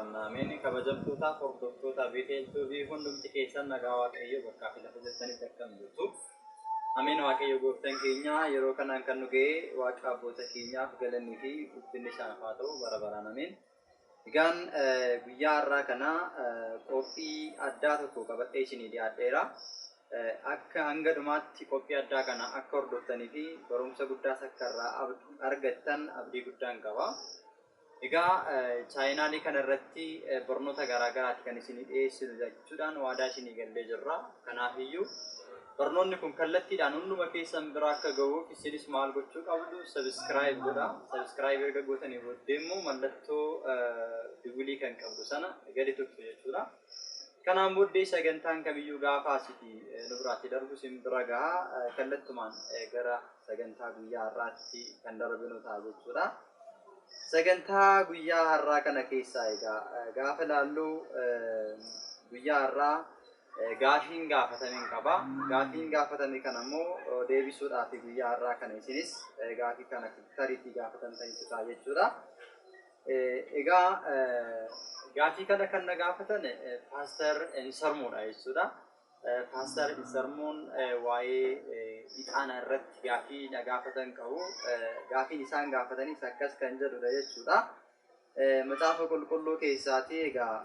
Raawwannaa. Ameen. Kabajamtootaaf hordoftoota Beetel TV hundumti keessan nagaa Waaqayyoo bakkaa fi lafa jirtanitti akkam jirtu. Ameen. Waaqayyo gooftaan keenya yeroo kanaan kan nu ga'e Waaqa abboota keenyaaf galannii fi ulfinni isaaf haa ta'u bara baraan. Ameen. Egaan guyyaa har'aa kana qophii addaa tokko qabadhee isinii dhiyaadheera. Akka hanga dhumaatti qophii addaa kana akka hordoftanii fi barumsa guddaas akka irraa argattan abdii guddaan qaba. Egaa chaayinaalii kana irratti barnoota garaa garaati kan isinii dhiyeessinu jechuudhaan waadaa isinii gallee jirra. Kanaafiyyuu barnoonni kun kallattiidhaan hunduma keessan bira akka gahuuf isinis maal gochuu qabdu? Subscribe godha. Subscribe erga gootanii booddee immoo mallattoo bilbilii kan qabdu sana gadi tuqxu jechuudha. Kanaan booddee sagantaan kamiyyuu gaafa asitii nu biraatti darbu isin bira gaha. Kallattumaan gara sagantaa guyyaa har'aatti kan darbinu ta'a jechuudha. Sagantaa guyyaa har'aa kana keessaa egaa gaafa ilaallu guyyaa har'aa gaafiin gaafatame qaba. Gaafiin gaafatame kana immoo deebisuudhaaf guyyaa har'aa kana isinis gaafii kana tariitii gaafatamtanitu ta'a jechuudha. Egaa gaafii kana kan na gaafatan Paaster Insarmuudha jechuudha. Paaster Insarmuun waa'ee ixaana irratti gaafii na gaafatan qabu. Gaafiin isaan gaafatanis akkas kan jedhudha jechuudha. Macaafa qulqulluu keessaati egaa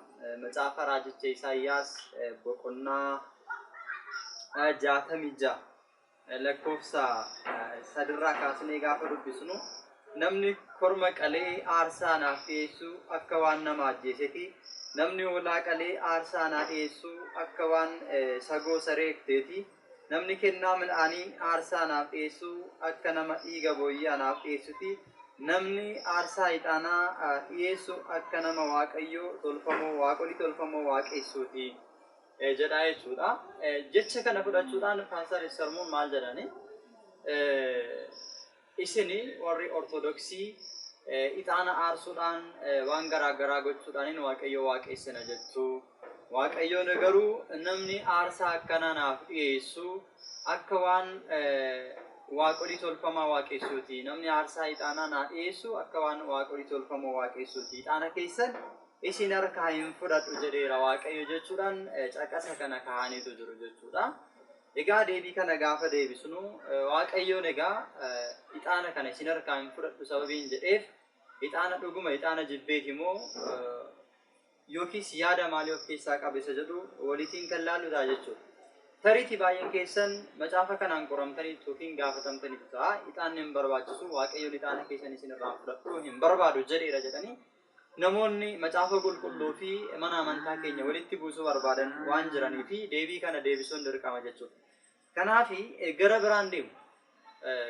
macaafa raajicha Isaayyaas boqonnaa 66 lakkoofsa 3rraa kaasnee gaafa dubbisnu, namni korma qalee aarsaa naaf dhiyeessu akka waan nama ajjeeseti. Namni hoolaa qalee aarsaa naa dhiyeessu akka waan sagoo saree kuteeti. Namni kennaa midhaanii aarsaa naaf dhiyeessu akka nama dhiiga booyyee naaf dhiyeessuti. Namni aarsaa ixaanaa dhiyeessu akka nama waaqayyoo tolfamoo waaqolii tolfamoo waaqessuuti jedha jechuudha. Jecha kana fudhachuudhaan Paaster Sarmuun maal jedhani? Isini warri Ortodoksii ixaana aarsuudhaan waan garaa garaa gochuudhaan Waaqayyo waaqessina jettu. Waaqayyoon garuu namni aarsaa akkanaa naaf dhiyeessu akka waan waaqolii tolfamaa waaqessuuti. Namni aarsaa ixaanaa naa dhiyeessu akka waan waaqolii tolfamoo waaqessuuti. Ixaana keessan isin harkaa hin fudhadhu jedheera Waaqayyo jechuudhaan caqasa kana kaa'aniitu jiru jechuudha. Egaa deebii kana gaafa deebisnu, Waaqayyoon egaa ixaana kana isin harkaa hin fudhadhu sababiin jedheef ixaana dhuguma ixaana jibbeeti moo yookiis yaada maalii of keessaa qaba isa jedhu walitiin kan laallu ta'a jechuudha. Tariitii baay'een keessan macaafa kanaan qoramtanii yookiin gaafatamtaniitu ta'a. Ixaanni hin barbaachisu, Waaqayyoon ixaana keessan isin irraa fudhadhu hin barbaadu jedheera jedhanii namoonni macaafa qulqulluu fi mana amantaa keenya walitti buusuu barbaadan waan jiranii fi deebii kana deebisuun dirqama jechuudha. Kanaafi gara biraan deemu.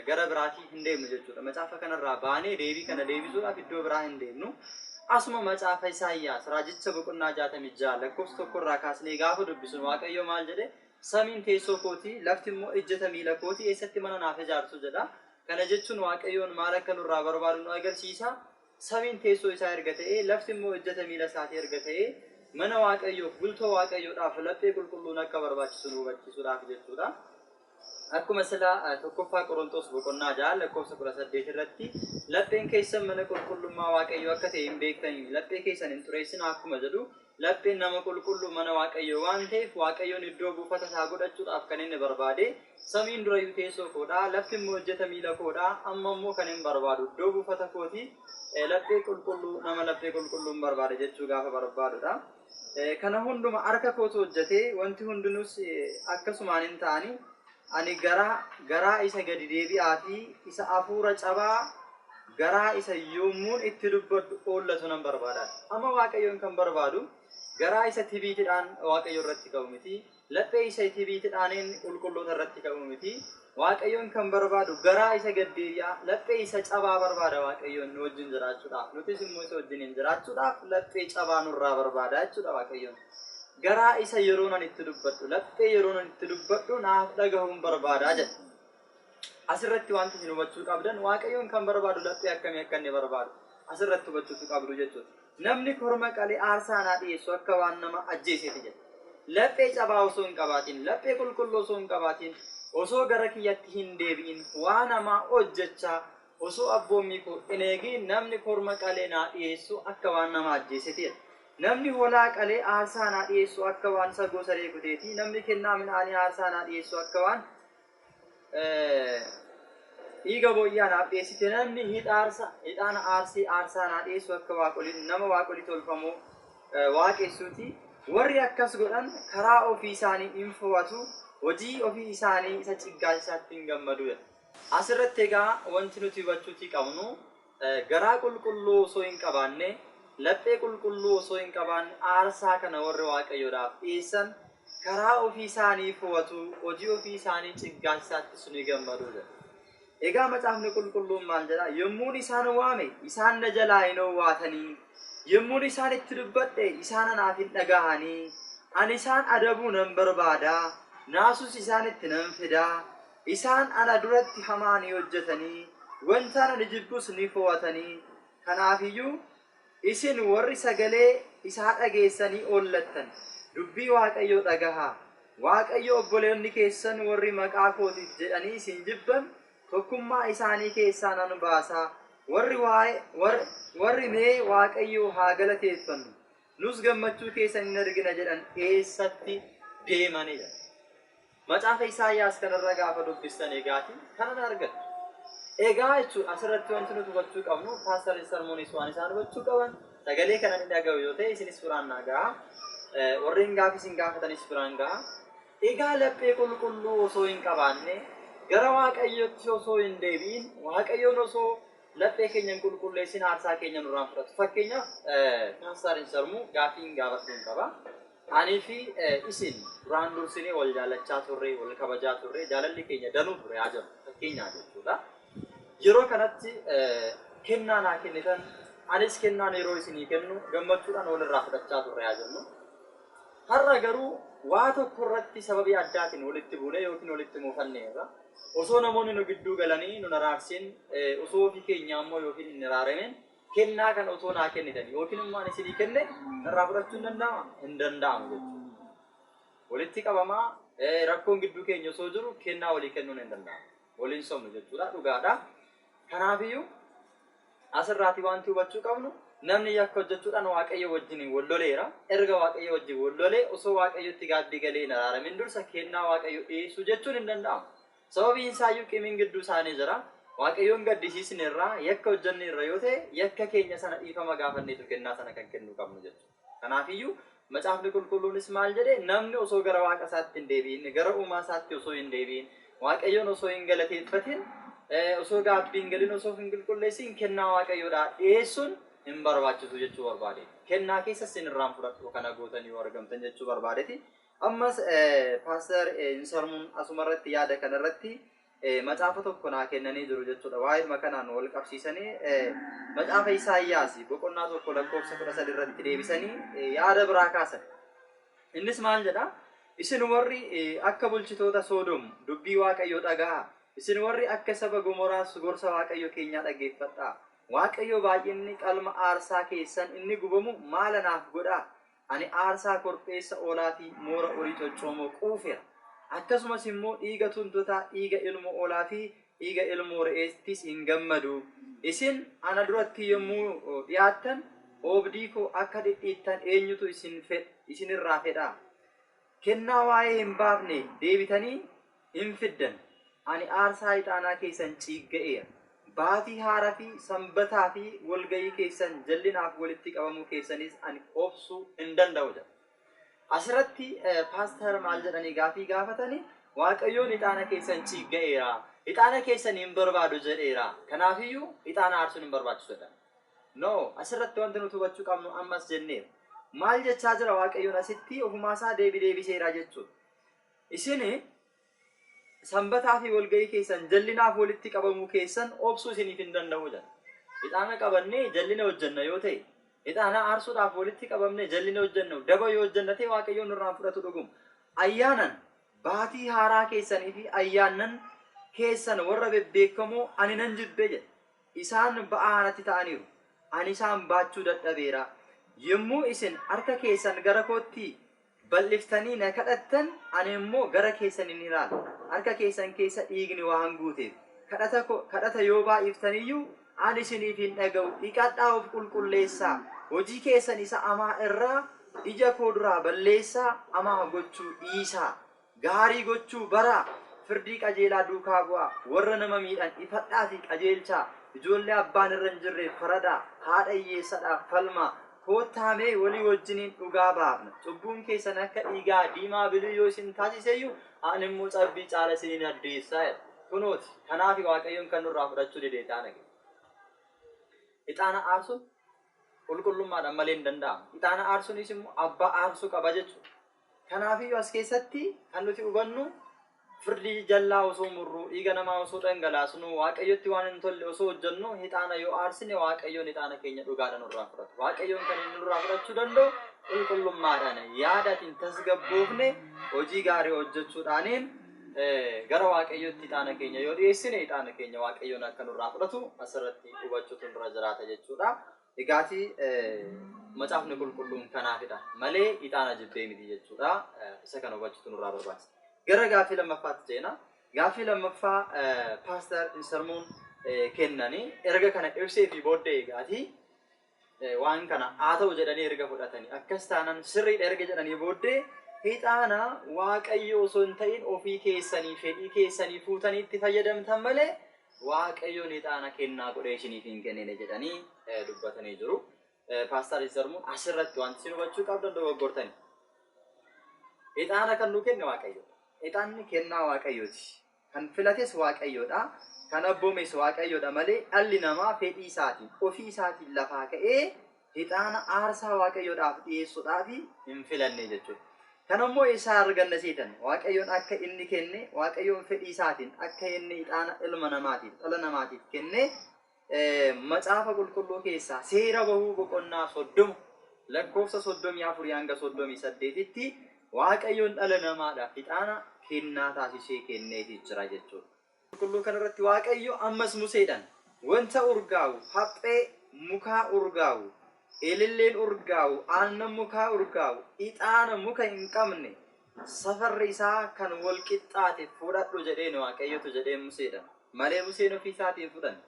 Gara biraatii hin deemnu jechuudha. Macaafa kanarraa baanee deebii kana deebisuudhaaf iddoo biraa hin deemnu. Asuma macaafa Isaayyaas raajicha boqonnaa 66 lakkoofsa 1rraa kaasnee gaafa dubbisnu Waaqayyo maal jedhe? Samiin teessoo kootii, lafti immoo ejjeta miila kootii, eessatti mana naaf ijaartu jedha. Kana jechuun Waaqayyoon maal akka nurraa barbaadu nu agarsiisa. Samiin teessoo isaa erga ta'ee, lafti immoo ejjeta miila isaatii erga ta'ee, mana Waaqayyoof, bultoo Waaqayyoodhaaf laphee qulqulluun akka barbaachisu nu hubachiisuudhaaf jechuudha. Akkuma sila 1ffaa Qorontos boqonnaa 6 lakkoofsa 18 irratti lapheen keessan mana qulqullummaa Waaqayyoo akka ta'e hin beektanii, laphee keessan hin xureessinaa akkuma jedhu, lapheen nama qulqulluu mana Waaqayyoo waan ta'eef Waaqayyoon iddoo buufata isaa godhachuudhaaf kan inni barbaade, samiin durayyuu teessoo koodha, lafti immoo ejjeta miila koodha, amma immoo kan hin barbaadu iddoo buufata kooti laphee qulqulluu, nama laphee qulqulluun barbaade jechuu gaafa barbaadudha. Kana hunduma harka kootu hojjete, wanti hundinuus akkasumaan hin ta'ani. Ani garaa isa gadi deebi'aa fi isa hafuura cabaa, garaa isa yommuun itti dubbadhu oollatu nan barbaada. Amma Waaqayyoon kan barbaadu garaa isa tibiitidhaan Waaqayyo irratti ka'u miti. Laphee isa tibiitidhaaniin qulqulloota irratti ka'u miti. Waaqayyoon kan barbaadu garaa isa gad deebi'aa, laphee isa cabaa barbaada Waaqayyoon nu wajjin jiraachuudhaaf. Nutis immoo isa wajjin hin jiraachuudhaaf laphee cabaa nurraa barbaada jechuudha Waaqayyoon. Garaa isa yeroo nan itti dubbadhu, laphee yeroo nan itti dubbadhu naaf dhagahuun barbaadaa jedha. Asirratti wanti isin hubachuu qabdan, Waaqayyoon kan barbaadu laphee akkamii akka inni barbaadu asirratti hubachuutu qabdu jechuudha. Namni korma qalee aarsaa naa dhiyeessu akka waan nama ajjeeseeti jedha. Laphee cabaa osoo hin qabaatin, laphee qulqulluu osoo hin qabaatin, osoo gara kiyyatti hin deebi'in, waa namaa hojjechaa osoo abboommii koo hin eegin namni korma qalee naa dhiyeessu akka waan nama ajjeeseeti jedha. Namni hoolaa qalee aarsaa naa dhiyeessu akka waan sagoo saree kuteeti. Namni kennaa midhaanii aarsaa naa dhiyeessu akka waan dhiiga booyyaa naaf dhiyeessite. Namni ixaana aarsee aarsaa naa dhiyeessu akka waaqolii nama waaqolii tolfamoo waaqessuuti. Warri akkas godhan karaa ofii isaanii hin fo'atu, hojii ofii isaanii isa ciggaasisaatti hin gammadu jedha. Asirratti egaa wanti nuti hubachuutii qabnu garaa qulqulluu osoo hin qabaanne, laphee qulqulluu osoo hin qabaanne aarsaa kana warri Waaqayyoodhaaf dhiyeessan karaa ofii isaanii fo'atu, hojii ofii isaanii ciggaasisaatti sun hin gammadu jedha. Egaa macaafni qulqulluun maal jedha? Yommuun isaan waame isaan na jalaa hin owwaatanii, yommuun isaan itti dubbadhe isaan anaaf hin dhagahanii, ani isaan adabuu nan barbaada, naasus isaan itti nan fidaa, isaan ana duratti hamaa ni hojjetanii, wanta ani jibbus ni fo'atanii. Kanaafiyyuu isin warri sagalee isaa dhageessanii oollattan dubbii Waaqayyoo dhagahaa. Waaqayyo obboleonni keessan warri maqaa kootiif jedhanii isin jibban tokkummaa isaanii keessaa nan baasaa. Warri mee Waaqayyoo haa galateeffannu, nus gammachuu keessan hin argina jedhan eessatti deemanidha. Macaafa Isaayyaas kanarra gaafa dubbistan egaati kanan argattu. Egaa jechuun asirratti wanti nuti hubachuu qabnu Paaster Sarmoonis waan isaan hubachuu qaban sagalee kana ni dhaga'u yoo ta'e isinis biraan naa ga'a. Warreen gaafii isin gaafatanis biraan ga'a. Egaa laphee qulqulluu osoo hin qabaanne gara Waaqayyootti osoo hin deebi'in Waaqayyoon osoo laphee keenya hin qulqulleessin aarsaa keenya nurraan fudhatu. Fakkeenyaaf Paaster Sarmuu gaafii hin gaafadhu hin qaba. Anii fi isin duraan dursinee wal jaalachaa turre, wal kabajaa turre, jaalalli keenya danuu ture haa jennu fakkeenyaaf jechuudha. Yeroo kanatti kennaa naa kennitan, anis kennaan yeroo isinii kennu gammachuudhaan walirraa fudhachaa turre haa jennu. Har'a garuu waa tokko irratti sababii addaatiin walitti buune yookiin walitti muufanneerra. Osoo namoonni nu gidduu galanii nu araarsin, osoo ofii keenya ammoo yookiin hin araaramin kennaa kan osoo naa kennitan yookiin immoo ani isinii kenne irraa fudhachuu hin danda'ama? Hin danda'amu jechuudha. Walitti qabamaa rakkoon gidduu keenya osoo jiru kennaa walii kennuun hin danda'amu. Waliin somnu jechuudha, dhugaadha. Kanaafiyyuu asirraati wanti hubachuu qabnu namni yakka hojjechuudhaan Waaqayyo wajjin wal loleera. Erga Waaqayyo wajjin wal lolee osoo Waaqayyotti gaabbii galee hin araaramin dursa kennaa Waaqayyo dhiyeessuu jechuun hin danda'amu. Sababiin isaayyuu qimiin gidduu isaanii jira. Waaqayyoon gaddisiisne irraa yakka hojjenne irra yoo ta'e yakka keenya sana dhiifama gaafanneetu kennaa sana kan kennuu qabnu jechuudha. Kanaafiyyuu macaafni qulqulluunis maal jedhee namni osoo gara waaqa isaatti hin deebi'in, gara uumaa isaatti osoo hin deebi'in, Waaqayyoon osoo hin galateeffatin, osoo gaabbii hin galin, osoo hin qulqulleessin kennaa Waaqayyoodhaa dhiyeessuun hin barbaachisu jechuu barbaade. Kennaa keessa isin irraan fudhadhu kana gootanii yoo argamtan jechuu barbaadeeti. Ammas Paaster Insarmuun asumarratti yaada kanarratti macaafa tokko naa kennanii jiru jechuudha. Waa'ee kanaan wal qabsiisanii macaafa Isaayyaas boqonnaa 1 lakkoofsa 13 irratti deebisanii yaada biraa kaasan. Innis maal jedhaa? Isin warri akka bulchitoota Soodom dubbii Waaqayyoo dhagahaa. Isin warri akka saba Gomoraas gorsa Waaqayyo keenyaa dhaggeeffadhaa. Waaqayyo baay'inni qalma aarsaa keessan inni gubamu maal anaaf godhaa? Ani aarsaa korbeessa oolaa fi moora horii coccoomoo quufeera. Akkasumas immoo dhiiga tuntotaa, dhiiga ilmoo oolaa fi dhiiga ilmoo re'eettis hin gammadu. Isin ana duratti yommuu dhiyaattan oobdii koo akka dhidhiittan eenyutu isinirraa fedhaa? Kennaa waa'ee hin baafne deebitanii hin fiddan. Ani aarsaa ixaanaa keessan ciigga'eera. Baatii haaraa fi sanbataa fi walgayii keessan jallinaaf walitti qabamuu keessanis ani obsuu hin danda'u jedha. Asirratti paaster maal jedhanii gaafii gaafatanii Waaqayyoon ixaana keessan ciigga'eera. Ixaana keessan hin barbaadu jedheera. Kanaafiyyuu ixaana aarsuun hin barbaachisu jedha. No, asirratti wanti nuti hubachuu qabnu ammas jenneera. Maal jechaa jira Waaqayyoon asitti ofumaasaa deebi deebiseera jechuudha. Isin sanbataa fi walgayii keessan jallinaaf walitti qabamuu keessan obsuu isiniif hin danda'u jedha. Ixaana qabannee jallina hojjenna yoo ta'e, ixaana aarsuudhaaf walitti qabamnee jallina hojjennu, daba yoo hojjenna ta'e Waaqayyoon nurraan fudhatu dhuguma. Ayyaanan baatii haaraa keessanii fi ayyaannan keessan warra bebbeekamoo ani nan jibbe jedha. Isaan ba'aa natti ta'aniiru. Ani isaan baachuu dadhabeera. Yommuu isin harka keessan gara kootti bal'iftanii na kadhattan ani immoo gara keessan hin ilaala. Harka keessan keessa dhiigni waan guuteef. Kadhata yoo baay'iftaniyyuu ani isiniif hin dhaga'u. Dhiqadhaa of qulqulleessaa. Hojii keessan isa amaa irraa ija koo duraa balleessaa, amaa gochuu dhiisaa. Gaarii gochuu baraa, firdii qajeelaa duukaa bu'aa, warra nama miidhan ifadhaatii qajeelchaa, ijoollee abbaan irra hin jirreef faradaa, haadha hiyyeessadhaaf falmaa. Koottaa mee walii wajjiniin dhugaa baafna. Cubbuun keessan akka dhiigaa diimaa bilii yoo isin taasiseyyuu, ani immoo cabbii caala isiniin addeessaa jedha. Kunooti, kanaaf Waaqayyoon kan nurraa fudhachuu dide ixaana keenya. Ixaana aarsuun qulqullummaadhaan malee hin danda'amu. Ixaana aarsuunis immoo abbaa aarsuu qaba jechuudha. Kanaafiyyuu as keessatti kan nuti hubannu, firdii jallaa osoo murruu, dhiiga namaa osoo dhangalaasnu, Waaqayyotti waan hin tolle osoo hojjennu ixaana yoo aarsine, Waaqayyoon ixaana keenya dhugaadhaan nurraa fudhatu. Waaqayyoon kan inni nurraa fudhachuu danda'u qulqullummaadhaan, yaadaatiin tasgabboofne, hojii gaarii hojjechuudhaaniin gara Waaqayyotti ixaana keenya yoo dhiyeessine, ixaana keenya Waaqayyoon akka nurraa fudhatu asirratti hubachuutu nurra jiraata jechuudha. Egaatii macaafni qulqulluun kanaafidha malee ixaana jibbee miti jechuudha. Isa kana hubachuutu nurraa barbaachisa. Gara gaaffii lammaffaatti ceena. Gaaffii lammaffaa Paaster Insarmuun kennanii erga kana ibsee fi booddee, egaatii waan kana haa ta'u jedhanii erga fudhatanii, akkas taanaan sirriidha erga jedhanii booddee, ixaana Waaqayyo osoo hin ta'in ofii keessanii fedhii keessanii fuutanii itti fayyadamtan malee Waaqayyoon ixaana kennaa godhee isiniif hin kennine jedhanii dubbatanii jiru. Paaster Insarmuun asirratti wanti isin hubachuu qabdan, dogoggortani. Ixaana kan nu kenne Waaqayyoodha. Ixaanni kennaa Waaqayyooti. Kan filates Waaqayyoodha. Kan abboomes Waaqayyoodha malee dhalli namaa fedhii isaatiin, ofii isaatiin lafaa ka'ee ixaana aarsaa Waaqayyoodhaaf dhiyeessuudhaaf hin filanne jechuudha. Kan ammoo eessaa arganna seetan? Waaqayyoon akka inni kenne, Waaqayyoon fedhii isaatiin akka inni ixaana ilma namaatiif, dhala namaatiif kenne, macaafa qulqulluu keessaa Seera Bahuu boqonnaa 30 lakkoofsa 34 hanga 38tti Waaqayyoon dhala namaadhaaf ixaana kennaa taasisee kenneefii jira jechuudha. Qulqulluu kanarratti Waaqayyo ammas Museedhaan, "Wanta urgaa'u, haphee mukaa urgaa'u, elelleen urgaa'u, aannan mukaa urgaa'u, ixaana muka hin qabne, safarri isaa kan wal qixxaate fudhadhu" jedheen Waaqayyotu jedheen Museedhaan. Malee Museen ofii isaatiin fudhanne.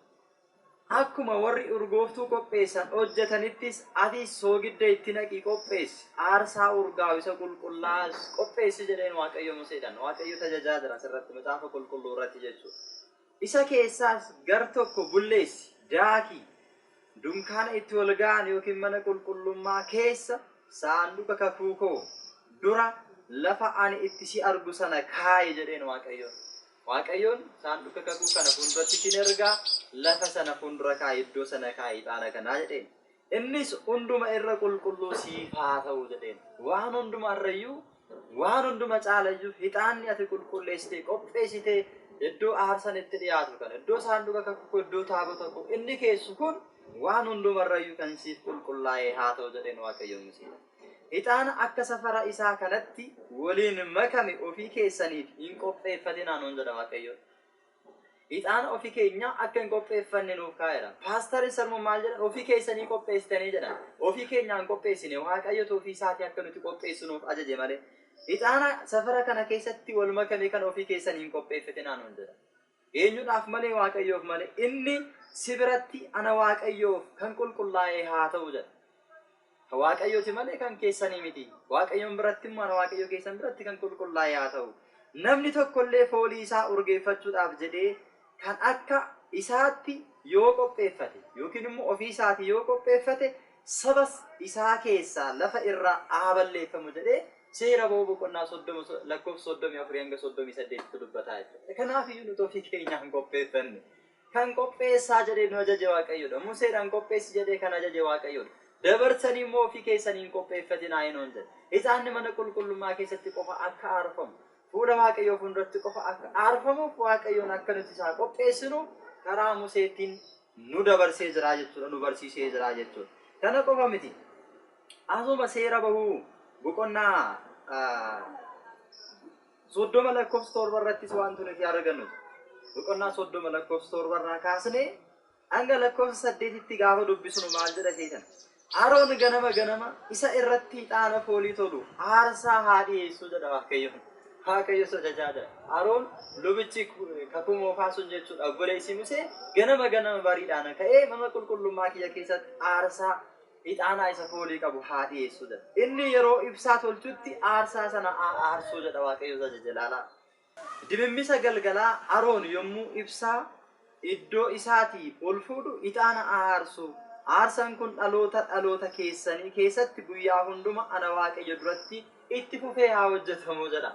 "Akkuma warri urgooftuu qopheessan hojjetanittis atis soogidda itti naqii qopheessi. Aarsaa urgaa'u isa qulqullaa'as qopheessi" jedheen Waaqayyo Museedhaan. Waaqayyo tajajaa jira asirratti macaafa qulqulluu irratti jechuudha. "Isa keessaas gar tokko bulleessi, daakii, dunkaana itti wal ga'an yookiin mana qulqullummaa keessa saanduqa kakuu koo dura lafa ani itti si argu sana kaa'i" jedheen Waaqayyoon. Waaqayyoon saanduqa kakuu kana fuulduratti sin ergaa, lafa sana fuuldura kaa'i, iddoo sana kaa'i ixaana kanaa jedheen. "Innis hunduma irra qulqulluu siif haa ta'u" jedheen. Waan hunduma irrayyuu, waan hunduma caalayyuu, ixaanni ati qulqulleessitee qopheessitee iddoo aarsan itti dhiyaatu kana, iddoo saanduqa kakuu, iddoo taabota koo inni keessu kun waan hunduma irrayyuu kan siif qulqullaa'ee haa ta'u jedheen Waaqayyoon Museedhaan. "Ixaana akka safara isaa kanatti waliin makame ofii keessaniif hin qopheeffatinaa" nuun jedha Waaqayyo. Ixaana ofii keenyaa akka hin qopheeffanne nuuf kaa'eera. Paastarri Sarmuun maal jedhan? Ofii keessanii qopheessitanii jedhan. Ofii keenyaan qopheessine, Waaqayyotu ofii isaatii akka nuti qopheessinuuf ajaje malee. Ixaana safara kana keessatti wal makame kan ofii keessanii hin qopheeffatinaa nuun jedha. Eenyudhaaf malee? Waaqayyoof malee. "Inni si biratti ana Waaqayyoof kan qulqullaa'ee haa ta'u" jedha. Kan Waaqayyooti malee kan keessanii miti. Waaqayyoon biratti immoo ana Waaqayyo keessan biratti kan qulqullaa'e haa ta'u. Namni tokkollee foolii isaa urgeeffachuudhaaf jedhee kan akka isaatti yoo qopheeffate yookiin immoo ofii isaatii yoo qopheeffate, saba isaa keessaa lafa irraa haa balleeffamu jedhee Seera Ba'uu boqonnaa 30 lakkoofsa 34 hanga 38tti dubbataa jechuudha. Kanaaf iyyuu nuti ofii keenyaan qopheeffanne. Kan qopheessaa jedhee nu ajaje Waaqayyoodha. Museedhaan qopheessi jedhee kan ajaje Waaqayyoodha. Dabarsanii immoo ofii keessanii hin qopheeffatinaa hin jedhe. Ixaanni mana qulqullummaa keessatti qofa akka aarfamu, fuula Waaqayyoo fuulduratti qofa akka aarfamuuf, Waaqayyoon akka nuti isaa qopheessinu karaa Museettiin nu dabarsee jira jechuudha, nu barsiisee jira jechuudha. Kana qofa miti. Asuma Seera Bahuu boqonnaa 30 lakkoofsa 7 irrattis wanti nuti argannu, boqonnaa 30 lakkoofsa 7 irraa kaasnee hanga lakkoofsa 8tti gaafa dubbisnu maal jedha seetan? "Aroon ganama ganama isa irratti ixaana foolii tolu aarsaa haa dhiyeessu" jedha Waaqayyoon. Waaqayyo ajajaa jira. Aroon lubichi kakuu moofaa sun jechuudha. Obboleessi Musee ganama ganama bariidhaan ka'ee mana qulqullummaa kiyya keessatti aarsaa ixaanaa isa foolii qabu haa dhiyeessu jedha. Inni yeroo ibsaa tolchutti aarsaa sana haa aarsuu jedha Waaqayyo ajaja ilaalaa. Dimimmisa galgalaa Aroon yommuu ibsaa iddoo isaatii ol fuudhu ixaana haa aarsu. Aarsaan kun dhaloota dhaloota keessanii keessatti guyyaa hunduma ana Waaqayyo duratti itti fufee haa hojjetamu jedha.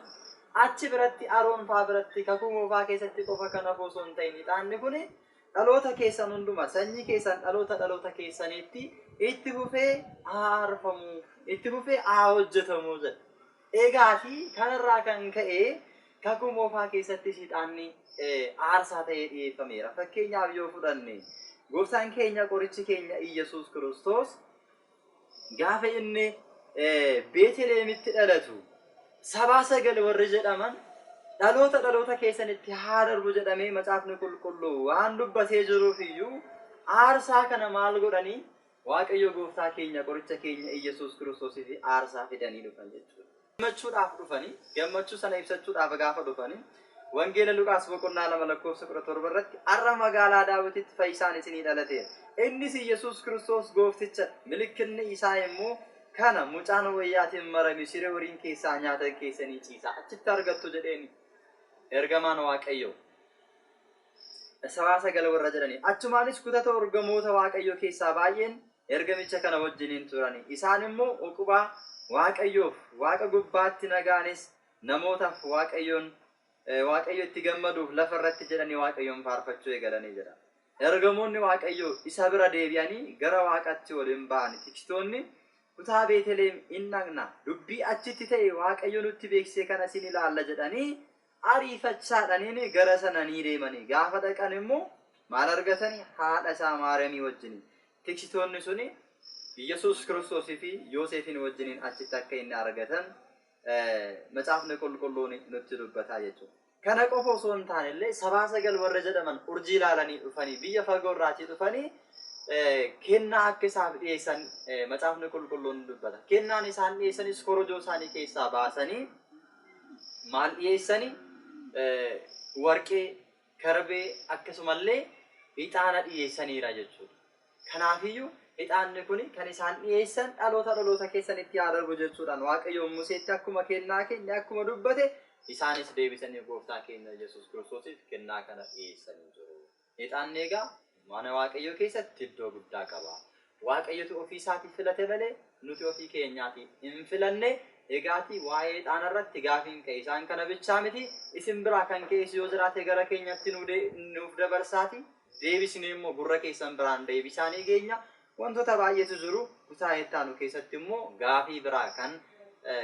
Achi biratti Aroon faa biratti kakuu moofaa keessatti qofa kan hafu osoo hin ta'in ixaanni kun dhaloota keessan hunduma sanyii keessan dhaloota dhaloota keessaniitti itti fufee haa aarfamu, itti fufee haa hojjetamu jedha. Egaa kanarraa kan ka'e kakuu moofaa keessattis ixaanni aarsaa ta'ee dhiyeeffameera. Fakkeenyaaf yoo fudhanne gooftaan keenya qorichi keenya Iyyasuus Kiristoos gaafa inni Beeteleemitti dhalatu sabaa sagal warri jedhaman dhaloota dhaloota keessanitti haa darbu jedhamee macaafni qulqulluu waan dubbatee jiruuf iyyuu aarsaa kana maal godhanii Waaqayyo gooftaa keenya qoricha keenya Iyyasuus Kiristoosiif aarsaa fidanii dhufan jechuudha. Gammachuudhaaf dhufanii gammachuu sana ibsachuudhaaf gaafa dhufanii Wangeela Luqaas boqonnaa 2 lakkoofsa 17 irratti har'a magaalaa Daawititti fayyisaan isinii dhalateera. Innis Iyyasuus Kiristoos goofticha milikkinni isaa immoo kana mucaan wayyaatiin marame siree horiin keessaa nyaatan keessanii ciisaa achitti argattu jedheeni ergamaan Waaqayyoo. Sabaa sagal warra jedhanii. Achumaanis kutata ergamoota Waaqayyoo keessaa baay'een ergamicha kana wajjiniin turani. Isaan immoo uqubaa Waaqayyoof Waaqa gubbaatti nagaanis namootaaf Waaqayyoon Waaqayyo itti gammaduuf lafa irratti jedhanii Waaqayyoon faarfachuu eegalanii jedha. Ergamoonni Waaqayyoo isa bira deebi'anii gara Waaqatti ol hin ba'ani. Tiksitoonni kutaa Beeteleem in dhaqna. Dubbii achitti ta'e Waaqayyo nutti beeksise kana sin ilaalla jedhanii ariifachaadhaniin gara sana ni deemanii. Gaafa dhaqan immoo maal argatanii? Haadha isaa Maariyaamii wajjiniin. Tiksitoonni suni Iyyasuus Kiristoosii fi Yoosefiin wajjiniin achitti akka inni argatan macaafni qulqulluun nutti dubbataa jechuudha. Kana qofa osoo hin taane illee sabaa sagal warra jedhaman urjii ilaalanii dhufanii biyya fagoo irraatii dhufanii kennaa akka isaaf dhiyeessan macaafni qulqulluun dubbata. Kennaan isaan dhiyeessanis korojoo isaanii keessaa baasanii maal dhiyeessanii warqee, karbee akkasumallee ixaana dhiyeessaniira jechuudha. Kanaafiyyuu ixaanni kun kan isaan dhiyeessan dhaloota dhaloota keessanitti haa darbu jechuudhaan Waaqayyo Museetti akkuma kennaa kenne akkuma dubbate isaanis deebisanii gooftaa keenya Yesuus Kiristoosiif kennaa kana dhiyeessanii jiru. Ixaanni egaa mana Waaqayyoo keessatti iddoo guddaa qaba. Waaqayyotu ofii isaatiif filate malee nuti ofii keenyaati hin filanne. Egaatii waa'ee ixaana irratti gaafiin ka'e isaan kana bichaa miti isin biraa kan ka'es yoo jiraate gara keenyatti nuuf dabarsaati. Deebisnee immoo gurra keessan biraan deebisaanii geenya. Wantoota baay'eetu jiru. Kutaa itti keessatti immoo gaafii biraa kan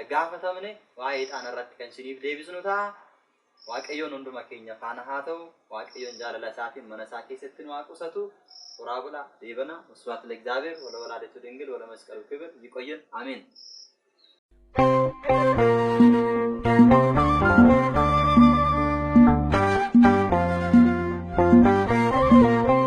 gaafatamne waa'ee ixaana irratti kan isiniif deebisnu ta'a. Waaqayyoon hunduma keenya faana haa ta'u. Waaqayyoon jaalala isaatiin mana isaa keessatti nu haa qusatu. Horaa bulaa deebana. ወስብሐት ለእግዚአብሔር ወለወላዲቱ ድንግል ወለመስቀሉ ክብር። ይቆየን። አሜን።